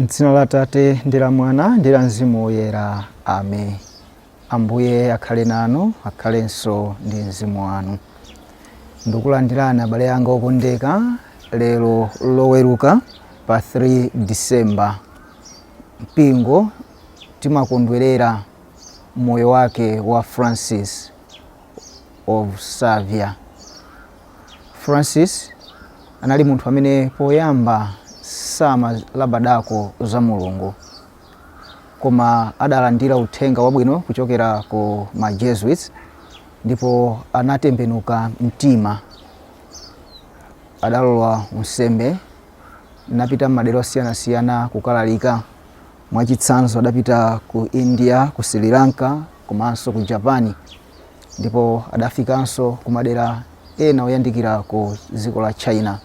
M'dzina la Atate ndi la Mwana ndi la Mzimu Woyera. Amen. Ambuye akhale nanu, akhalenso ndi mzimu wanu. Ndikulandirani abale anga okondeka lero Loweruka pa 3 December. Mpingo timakondwerera moyo wake wa Francis of Xavier. Francis anali munthu amene poyamba samalabadako za Mulungu, koma adalandira uthenga wabwino kuchokera ku ma Jesuits ndipo anatembenuka mtima. Adalowa unsembe napita m'madera osiyanasiyana kukalalika. Mwachitsanzo, adapita ku India, ku Sri Lanka komanso ku Japan, ndipo adafikanso ku madera ena oyandikira ku dziko la China.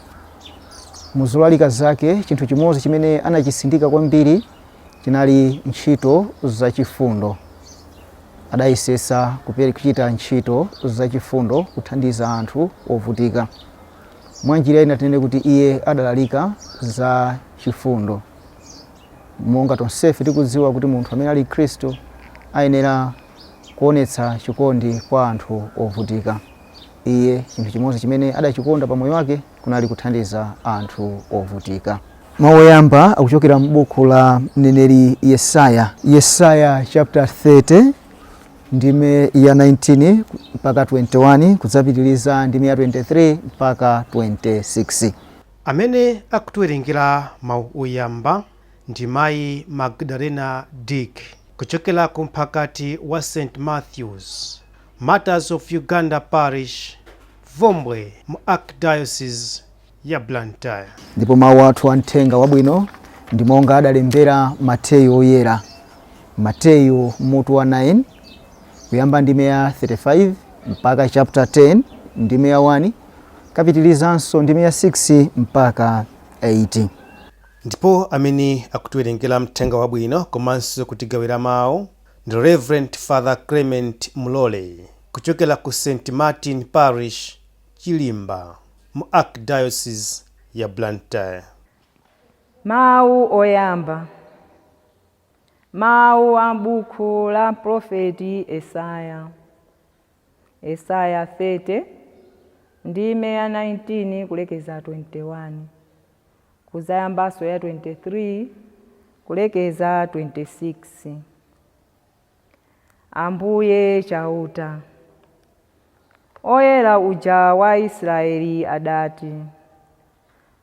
Muzolalika zake, chinthu chimodzi chimene anachisindika kwambiri chinali ntchito zachifundo. Adayesesa kuchita ntchito zachifundo, kuthandiza anthu ovutika. Mwa njira ina tinene kuti iye adalalika za chifundo. Monga tonsefe tikudziwa kuti munthu amene ali Mkhristu ayenera kuonetsa chikondi kwa anthu ovutika. Iye chinthu chimodzi chimene adachikonda pa moyo wake kunali kuthandiza anthu ovutika. Mawu oyamba akuchokera m'buku la mneneri Yesaya, Yesaya chapter 30 ndime ya 19 mpaka 21, kudzapitiriza ndime ya 23 mpaka 26. Amene akutiwerengera mawu oyamba ndi Mayi Magdalena Dick kuchokera ku mphakati wa St Matthews Martyrs of Uganda Parish, Bvumbwe, mu Archdiocese ya Blantyre. Ndipo mawu athu a mthenga wabwino ndi monga adalembera Mateyu Oyera, Mateyu mutu wa 9 kuyamba ndime ya 35 mpaka chapter 10 ndime ya 1, kapitirizanso ndime ya 6 mpaka 8. Ndipo amene akutiwerengera mthenga wabwino komanso kutigawira mawu ndi Reverend Father Clement Mulole kuchokera ku St Martin Parish, Chilimba, mu Archdiocese ya Blantyre. Mawu oyamba. Mawu a m'buku la Mprofeti Yesaya. Yesaya 30 ndime ya 19 kulekeza 21, kuzayambanso ya 23 kulekeza 26. Ambuye Chauta, Oyera uja wa Israeli adati,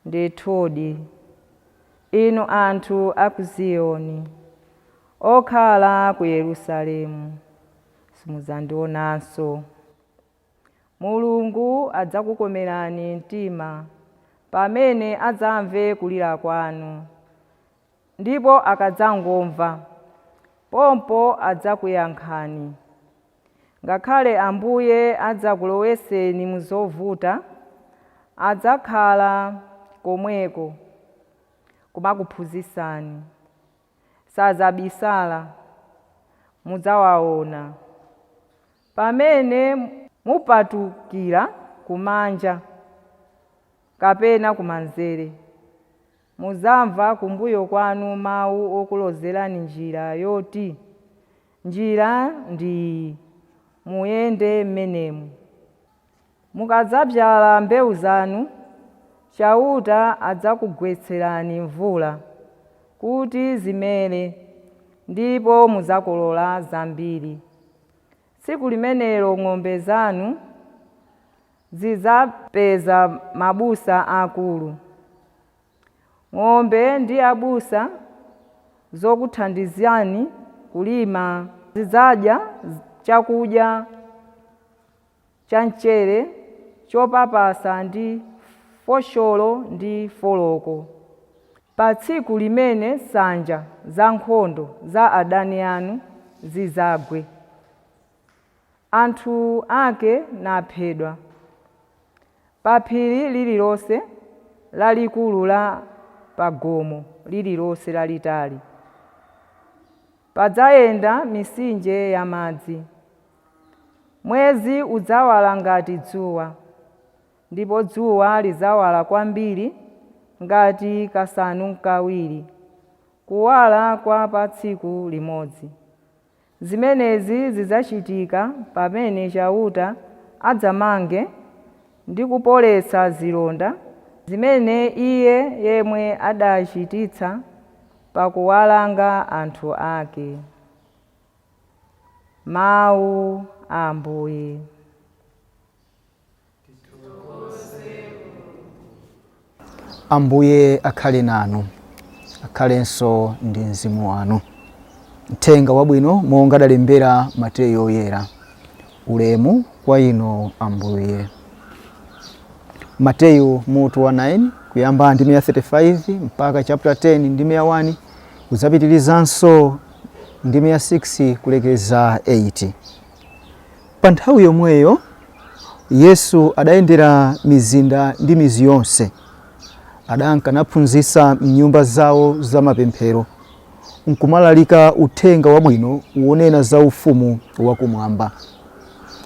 Ndithudi, inu anthu a ku Ziyoni, okhala ku Yerusalemu, simudzandionanso. Mulungu adzakukomerani mtima pamene adzamve kulira kwanu, ndipo akadzangomva, pompo adzakuyankhani. Ngakhale Ambuye adzakulowetseni muzovuta, adzakhala komweko kumakuphunzitsani. Sadzabisala, mudzawaona. Pamene mupatukira kumanja kapena kumanzere, mudzamva kumbuyo kwanu mawu okulozerani njira yoti, Njira ndi iyi, muyende m'menemu. Mukadzabzala mbewu zanu, Chauta adzakugwetserani mvula kuti zimere, ndipo mudzakolola zambiri. Tsiku limenelo ng'ombe zanu zidzapeza mabusa aakulu. Ng'ombe ndi abusa zokuthandizani kulima zidzadya chakudya chamchere chopapasa ndi fosholo ndi foloko. Pa tsiku limene nsanja zankhondo za adani anu zidzagwe, anthu ake naphedwa, pa phiri lililonse lalikulu la pa gomo lililonse lalitali, padzayenda mitsinje ya madzi. Mwezi udzawala ngati dzuwa, ndipo dzuwa lidzawala kwambiri ngati kasanu n'kawiri, Kuwala kwa pa tsiku limodzi. Zimenezi zidzachitika pamene Chauta adzamange ndi kupoletsa zilonda zimene Iye yemwe adachititsa pakuwalanga anthu ake. Mawu a Ambuye. Ambuye akhale nanu, akhalenso ndi mzimu wanu. Mthenga wabwino monga adalembera Mateyu Oyera. Ulemu kwa inu Ambuye. Mateyu mutu wa 9 kuyamba ndime ya 35 mpaka chapter 10 ndime ya 1 kudzapitirizanso ndime ya 6 kulekeza 8. Pa nthawi yomweyo Yesu adayendera mizinda ndi midzi yonse, adanka naphunzitsa m'nyumba zao za mapemphero, nkumalalika Uthenga Wabwino wonena za Ufumu wakumwamba.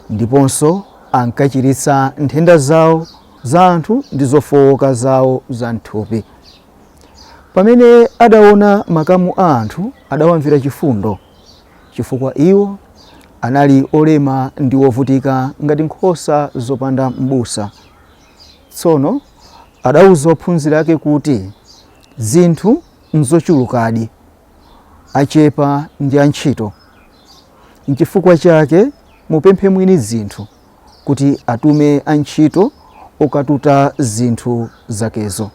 Ndiponso ankachiritsa nthenda zao za anthu ndi zofooka zao za m'thupi. Pamene adaona makamu a anthu, adawamvera chifundo, chifukwa iwo anali olema ndi ovutika ngati nkhosa zopanda mbusa. Tsono adauza ophunzira ake kuti, Zinthu nzochulukadi, achepa ndi antchito. Nchifukwa chake mupemphe mwini zinthu kuti atume antchito okatuta zinthu zakezo.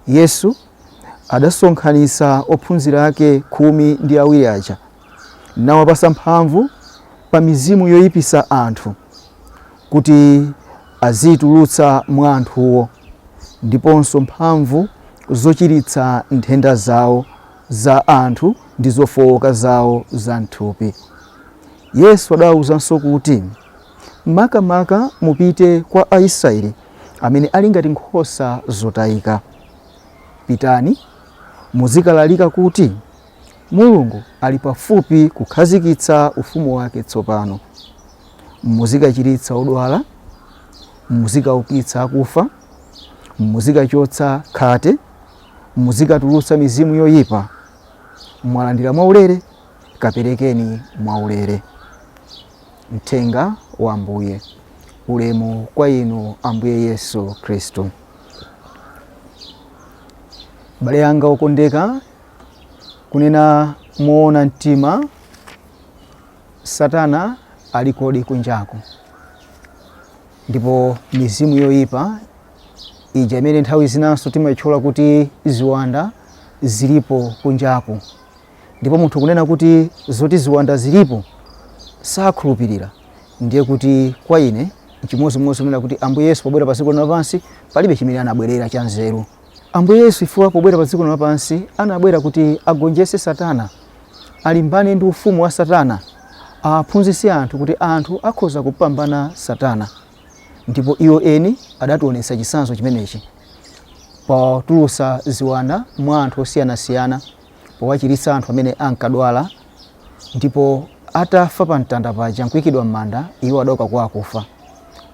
Yesu adasonkhanitsa ophunzira ake 12 aja, nawapatsa mphamvu pa mizimu yoipitsa anthu, kuti aziitulutsa mwa anthuwo, ndiponso mphamvu zochiritsa nthenda zao za anthu ndi zofooka zao za m'thupi. Yesu adawauzanso kuti, Makamaka mupite kwa Aisraele amene ali ngati nkhosa zotayika. Pitani, muzikalalika kuti, Mulungu ali pafupi kukhazikitsa ufumu wake tsopano. Muzikachiritsa odwala, muzikaukitsa akufa, muzikachotsa khate, muzikatulutsa mizimu yoyipa. Mwalandira mwaulere, kaperekeni mwaulere. Mthenga wa Ambuye. Ulemu kwa inu Ambuye Yesu Khristu. Abale anga okondeka, kunena moona mtima, Satana alikodi kunjaku, ndipo mizimu yoyipa ija imene nthawi zinanso timaitchula kuti ziwanda zilipo kunjaku. Ndipo munthu kunena kuti zoti ziwanda zilipo sakhulupirira, ndiye kuti kwa ine nchimodzimodzi kunena kuti Ambuye Yesu pobwera pa dziko lino lapansi palibe chimene anabwerera cha nzeru. Ambuye Yesu ifewa pobwera pa dziko lino lapansi anabwera kuti agonjetse Satana, alimbane ndi ufumu wa Satana, aphunzitse anthu kuti anthu akhoza kupambana Satana. Ndipo iwo eni adationetsa chitsanzo chimenechi potulutsa ziwanda mwa anthu osiyanasiyana, powachiritsa anthu amene ankadwala, ndipo atafa pa mtanda paja nkuikidwa m'manda, iwo adauka kwa akufa.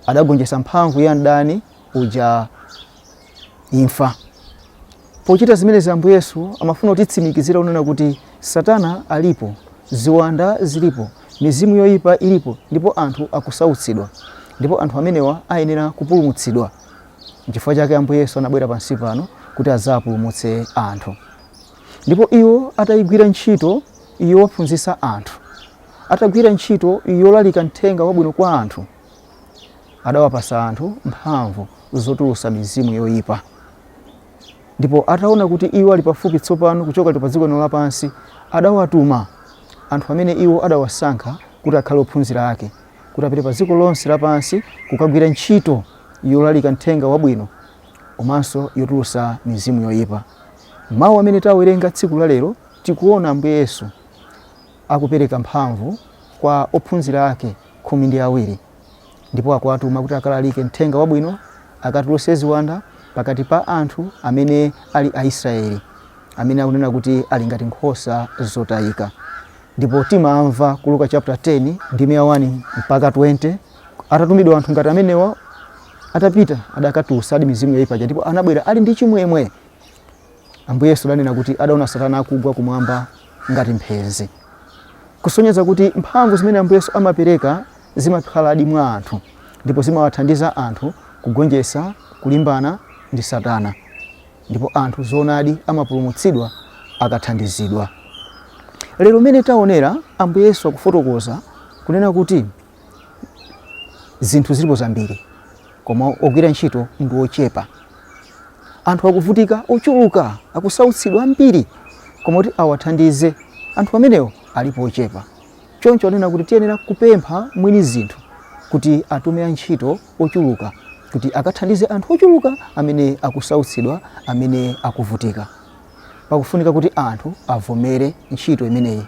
Adagonjetsa mphamvu ya mdani uja, imfa. Pochita zimenezi Ambuye Yesu amafuna kutitsimikizira kunena kuti Satana alipo, ziwanda zilipo, mizimu yoyipa ilipo, ndipo anthu akusautsidwa, ndipo anthu amenewa ayenera kupulumutsidwa. Nchifukwa chake Ambuye Yesu anabwera pansi pano kuti adzapulumutse anthu. Ndipo iwo atayigwira ntchito yowaphunzitsa anthu, atagwira ntchito yolalika mthenga wabwino kwa anthu, adawapatsa anthu mphamvu zotulutsa mizimu yoyipa. Ndipo ataona kuti iwo ali pafupi tsopano kuchoka pa dziko lino lapansi, adawatuma anthu amene iwo adawasankha kuti akhale ophunzira ake, kuti apite pa dziko lonse lapansi kukagwira ntchito yolalika mthenga wabwino komanso yotulutsa mizimu yoyipa. Mawu amene tawerenga tsiku la lero, tikuona Ambuye Yesu akupereka mphamvu kwa ophunzira ake 12 ndipo akuwatuma kuti akalalike mthenga wabwino, akatulutse ziwanda pakati pa anthu amene ali Aisraeli, amene akunena kuti ali ngati nkhosa zotayika. Ndipo timamva ku Luka chapter 10 ndime ya 1 mpaka 20, atatumidwa anthu ngati amenewa, atapita adakatulutsadi mizimu yoyipa ija, ndipo anabwera ali ndi chimwemwe. Ambuye Yesu adanena kuti adaona Satana akugwa kumwamba ngati mphenzi, kusonyeza kuti mphamvu zimene Ambuye Yesu amapereka zimakhaladi mwa anthu ndipo zimawathandiza anthu kugonjetsa kulimbana ndi Satana, ndipo anthu zoonadi amapulumutsidwa akathandizidwa. Lero mmene taonera, Ambuye Yesu akufotokoza kunena kuti zinthu zilipo zambiri koma ogwira ntchito ndi ochepa. Anthu akuvutika ochuluka, akusautsidwa ambiri, koma kuti awathandize anthu amenewo alipo ochepa. Choncho anena kuti tiyenera kupempha mwini zinthu kuti atume antchito ochuluka kuti akathandize anthu ochuluka amene akusautsidwa, amene akuvutika. Pakufunika kuti anthu avomere ntchito imeneyi,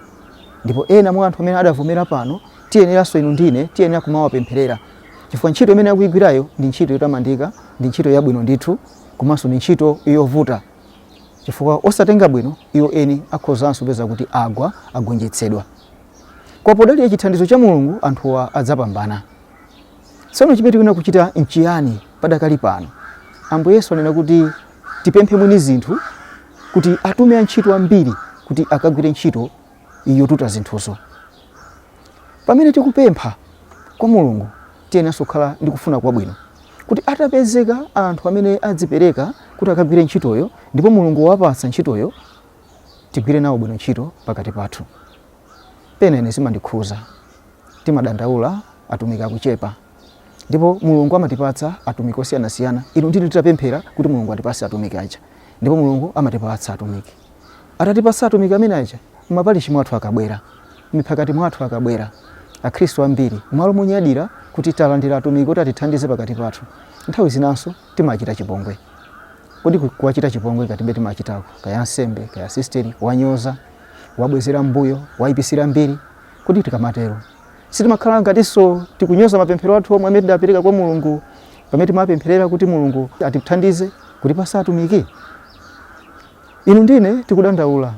ndipo ena mwa anthu amene adavomera pano tiyeneranso inu ndine tiyenera kumawapempherera, chifukwa ntchito imene akuyigwirayo ndi ntchito yotamandika, ndi ntchito yabwino ndithu, komanso ndi ntchito yovuta, chifukwa osatenga bwino iwo eni akhozanso kupeza kuti agwa, agonjetsedwa. Koma podalira chithandizo cha Mulungu anthuwa adzapambana. Tsono chimene tikuyenera kuchita nchiyani padakali pano? Ambuye Yesu anena kuti tipemphe mwini zinthu kuti atume antchito ambiri kuti akagwire ntchito yotuta zinthuzo. Pamene tikupempha kwa Mulungu tiyeneranso kukhala ndi kufuna kwabwino kuti atapezeka anthu amene adzipereka kuti akagwire ntchitoyo ndipo Mulungu wawapatsa ntchitoyo, tigwire nawo bwino ntchito pakati pathu. Pena ine zimandikhuza, timadandaula atumiki akuchepa, ndipo Mulungu amatipatsa atumiki osiyanasiyana. Inu ndine titapemphera kuti Mulungu atipatse atumiki aja, ndipo Mulungu amatipatsa atumiki. Atatipatsa atumiki amene aja, m'mapalishi mwathu akabwera, m'miphakati mwathu akabwera, Akhristu ambiri m'malo monyadira kuti talandira atumiki oti atithandize pakati pathu, nthawi zinanso timachita chipongwe. Kodi kuwachita chipongwe ngatibe timachitako, kaya ansembe, kaya asisteri, kuwanyoza, kuwabwezera m'mbuyo, kuwayipisira mbiri? Kodi tikamatero sitimakhala ngatinso tikunyoza mapemphero athu omwe amene tidapereka kwa Mulungu pamene timapempherera kuti Mulungu atithandize kutipatsa atumiki? Inu ndine tikudandaula.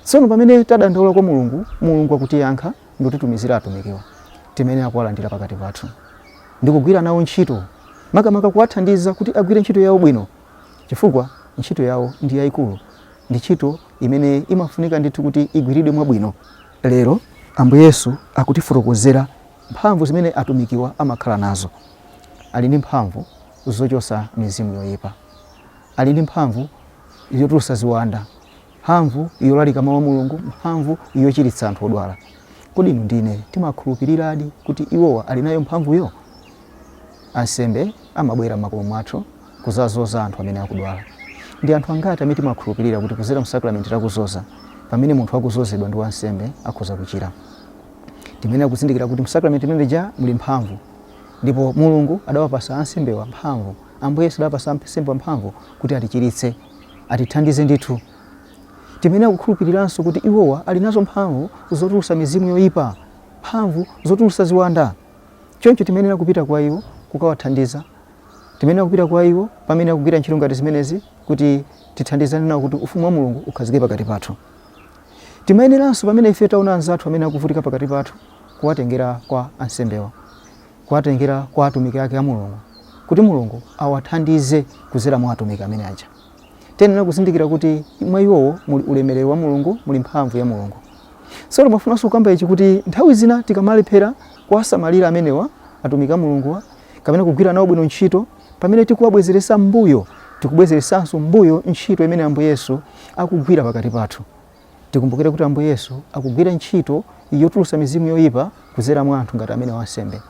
Tsono pamene tadandaula kwa Mulungu, Mulungu akutiyankha ndikutitumizira atumikiwa timene kuwalandira pakati pathu ndikugwira nawo ntchito, makamaka kuwathandiza kuti agwire ntchito yawo bwino, chifukwa ntchito yawo ndi yayikulu, ndi ntchito imene imafunika ndithu kuti igwiridwe mwabwino. Lero Ambuye Yesu akutifotokozera mphamvu zimene atumikiwa amakhala nazo. Ali ndi mphamvu zochotsa mizimu yoyipa, ali ndi mphamvu yotulutsa ziwanda, mphamvu yolalika mawu a Mulungu, mphamvu yochiritsa anthu odwala. Kodi inu ndine timakhulupiriradi kuti iwowa ali nayo mphamvuyo? Ansembe amabwera m'makomo mwathu kudzazoza anthu amene akudwala. Ndi anthu angati amene timakhulupirira kuti kudzera msakramenti la kuzoza, pamene munthu akuzozedwa ndi wansembe akhoza kuchira? Timayenera kuzindikira kuti msakramenti limene lija muli mphamvu, ndipo Mulungu adawapasa ansembewa mphamvu, Ambuye Yesu adawapasa ansembewa mphamvu kuti atichiritse, atithandize ndithu. Timayenera kukhulupiriranso kuti iwowa ali nazo mphamvu zotulutsa mizimu yoyipa, mphamvu zotulutsa ziwanda. Choncho timayenera kupita kwa iwo kukawathandiza. Timayenera kupita kwa iwo pamene akugwira ntchito ngati zimenezi kuti tithandizane nawo kuti ufumu wa Mulungu ukhazike pakati pathu. Timayeneranso pamene ife taona anzathu amene akuvutika pakati pathu kuwatengera kwa ansembewa, kuwatengera kwa atumiki ake a Mulungu kuti Mulungu awathandize kudzera mwa atumiki amene aja. Tiyenera kuzindikira kuti mwa iwowo muli ulemerero wa Mulungu, muli mphamvu ya Mulungu. Tsono mafunanso kukamba ichi kuti nthawi zina tikamalephera kuwasamalira amenewa atumiki a Mulunguwa kapena kugwira nawo bwino ntchito, pamene tikuwabwezeretsa m'mbuyo, tikubwezeretsanso m'mbuyo ntchito imene Ambuye Yesu akugwira pakati pathu. Tikumbukire kuti Ambuye Yesu akugwira ntchito yotulutsa mizimu yoyipa kudzera mwa anthu ngati amene wansembe,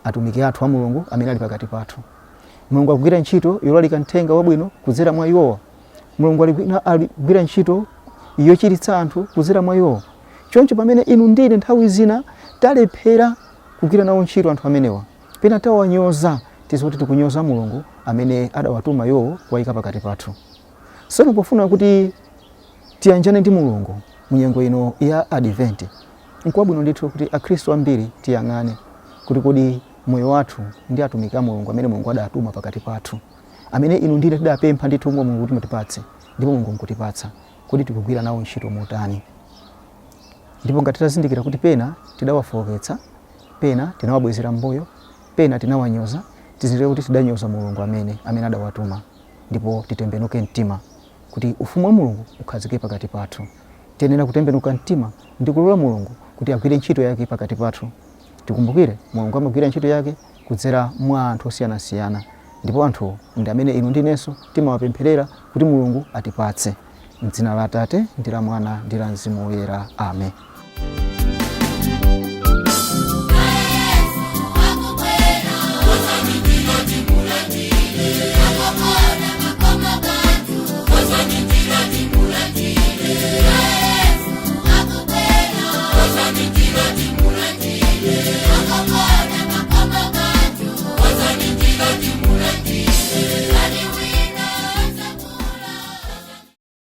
atumiki athu a Mulungu amene ali pakati pathu. Mulungu akugwira ntchito yolalika mthenga wabwino kudzera mwa iwowa. Mulungu aligwira ntchito yochiritsa anthu kudzera mwa iwowa. Choncho pamene inu ndine nthawi zina talephera kugwira nawo ntchito anthu amenewa, pena tawanyoza, tidziwe kuti tikunyoza Mulungu amene adawatuma iwowo kuwayika pakati pathu. Tsono pofuna kuti tiyanjane ndi Mulungu mu nyengo ino ya Adventi, nkwabwino ndithu kuti Akhristu ambiri tiyang'ane kuti kodi moyo wathu ndi atumiki a Mulungu amene Mulungu adatuma pakati pathu, amene inu ndine tidapempha ndithu mwa Mulungu kuti mutipatse, ndipo Mulungu nkutipatsa, kodi tikugwira nawo ntchito motani? Ndipo ngati titazindikira kuti pena tidawafowoketsa, pena tinawabwezera m'mbuyo, pena tinawanyoza, tizindikire kuti tidanyoza Mulungu amene adawatuma, ndipo titembenuke mtima. kuti ufumu wa Mulungu ukhazike pakati pathu. Tiyenera kutembenuka mtima ndi kulola Mulungu kuti agwire ntchito yake pakati pathu. Tikumbukire, Mulungu amagwira ntchito yake kudzera mwa anthu osiyanasiyana, ndipo anthuwo ndi amene inu ndi inenso timawapempherera kuti Mulungu atipatse. M'dzina la Atate, ndi la Mwana, ndi la Mzimu Woyera. Amen.